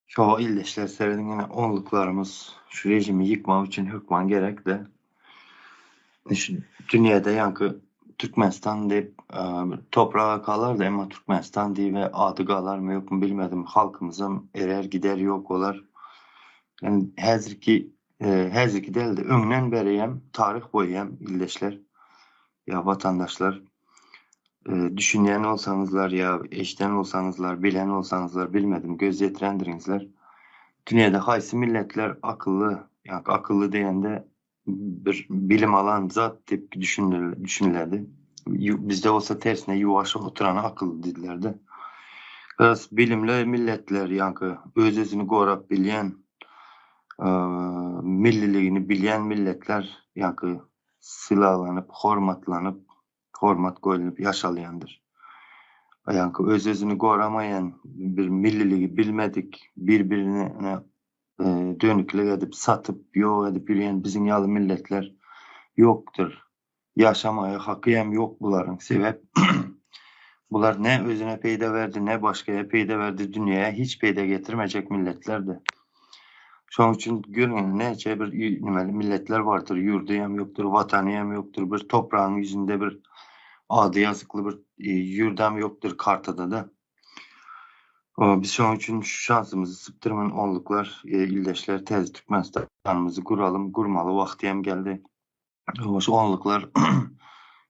Şowa ildeşler serediň ine onluklarymyz şu režimi ýykmak üçin hökman gerekdi. Şu dünýäde ýaňky Türkmenistan diýip topraga galardy emma Türkmenistan diýip ady galarmy ýokmy bilmedim halkymyzam erer gider ýok bolar. Yani häzirki häzirki dälde öňden beri hem taryh boýy hem ildeşler ýa watandaşlar Düşünýän bolsaňyzlar ýa eşden bolsaňyzlar, bilen bolsaňyzlar bilmedim, göz ýetirendirinizler. Dünýäde haýsy milletler akylly, ýa akylly diýende bir bilim alan zat diýip düşüniledi. Bizde bolsa tersine ýuwaş oturany akylly diýdiler-de. Biraz bilimli milletler, ýaňky öz-özüni gorap bilýän, milliligini bilýän milletler, ýaňky sylaglanyp, hormatlanyp, hormat goýlup ýaşalýandyr. Ýaňky öz-özüni goramaýan, bir milliligi bilmedik, bir-birine dönüklik edip, satyp, ýok edip ýörýän biziň ýaly milletler ýokdur. Ýaşamaga haky hem ýok bularyň. Sebäp bular ne özüne peýda berdi, ne başgaya peýda berdi, dünýäye hiç peýda getirmejek milletlerdi. Şonuň üçin görüň näçe bir nimeli milletler bardyr, ýurdy hem ýokdur, watany hem ýokdur, bir topragyň ýüzünde bir ady ýazykly bir ýurdam ýokdur kartada-da. Biz şonuň üçin şu şansymyzy sypdyrman onluklar, ildeşler täze Türkmenistanymyzy guralym, gurmaly wagty hem geldi. Şu onluklar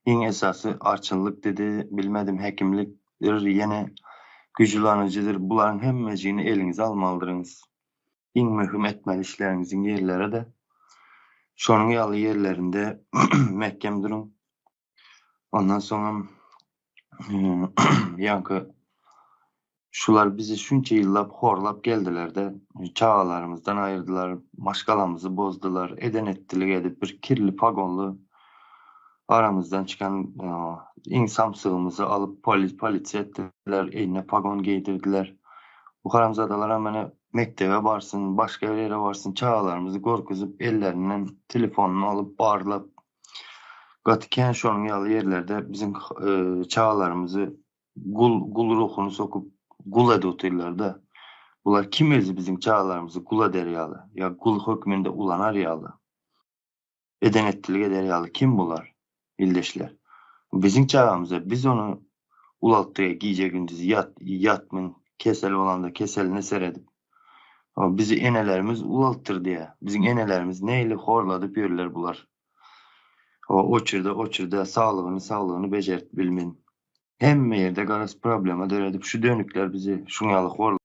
iň esasy arçynlyk dedi, bilmedim hekimlikdir, ýene güýçlanyjydyr. Bularyň hemmejigini eliňize almalydyryňyz. Iň möhüm etmeli işleriňiziň ýerleri-de şonuň ýaly ýerlerinde mähkem duruň. Ondan soňam ýaňky şular bizi şunça ýyllap horlap geldiler-de, çagalarymyzdan aýyrdylar, maşgalamyzy bozdular, eden-etdilik edip bir kirli pagonly aramyzdan çykan iň samsygymyzy alyp polisiýa etdiler, eline pagon geýdirdiler. Bu haramzadalaram ene mekdebe barsyn, başga bir ýere barsyn, çagalarymyzy gorkuzyp, ellerinden telefonyny alyp barlap, gaty kän şonuň ýaly ýerlerde biziň çagalarymyzy gul gul ruhuny sokup gul edip otyrlar-da. Bular kim özi biziň çagalarymyzy gul eder ýaly, ýa gul hökmünde ulanar ýaly, eden etdilik eder ýaly kim bular, ildeşler? Biziň çagamyza biz ony ulaltdyk gije-gündiz ýat, ýatmyn, kesel bolanda keseline seredip. Bizi enelerimiz ulaltdyrdy ýa. Biziň enelerimiz nähili horladyp ýörler bular. Oçurda oçurda saglygyny saglygyny bejerip bilmin. Hemme ýerde garaz problema döredip şu dönükler bizi şuň ýaly hor.